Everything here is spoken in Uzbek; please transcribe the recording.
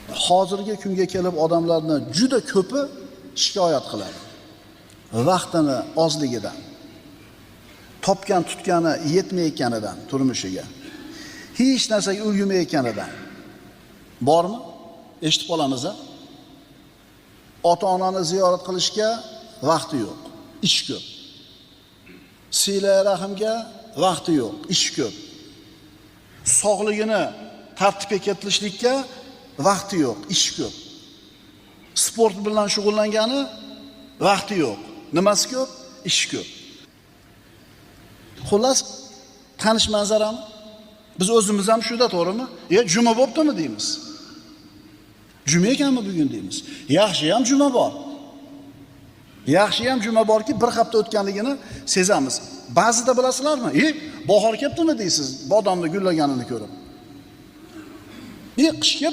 Hozirgi kunga kelib odamlarni juda ko'pi shikoyat qiladi. Vaqtini ozligidan, topgan tutgani yetmayotganidan turmushiga, hech narsaga ulgurmayotganidan. Bormi? Eshitib qolamiz a? Ota-onani ziyorat qilishga vaqti yo'q, ish ko'p. Sila rahimga vaqti yo'q, ish ko'p. Sog'ligini tartibga keltirishlikka vaqti yo'q, ish ko'p. Sport bilan shug'ullangani vaqti yo'q. Nimasi ko'p? Ish ko'p. Xullas, tanish manzarami? Biz o'zimiz ham shuda, to'g'rimi? "E, juma bo'ptimi?" deymiz. Juma ekanmi bugun deymiz. Yaxshi ham juma bor. Yaxshi ham juma borki, bir hafta o'tganligini sezamiz. Ba'zida bilasizlarmi? "E, bahor kelibdimi?" deysiz, bodomni gullaganini ko'rib. "E, qish kelibdi."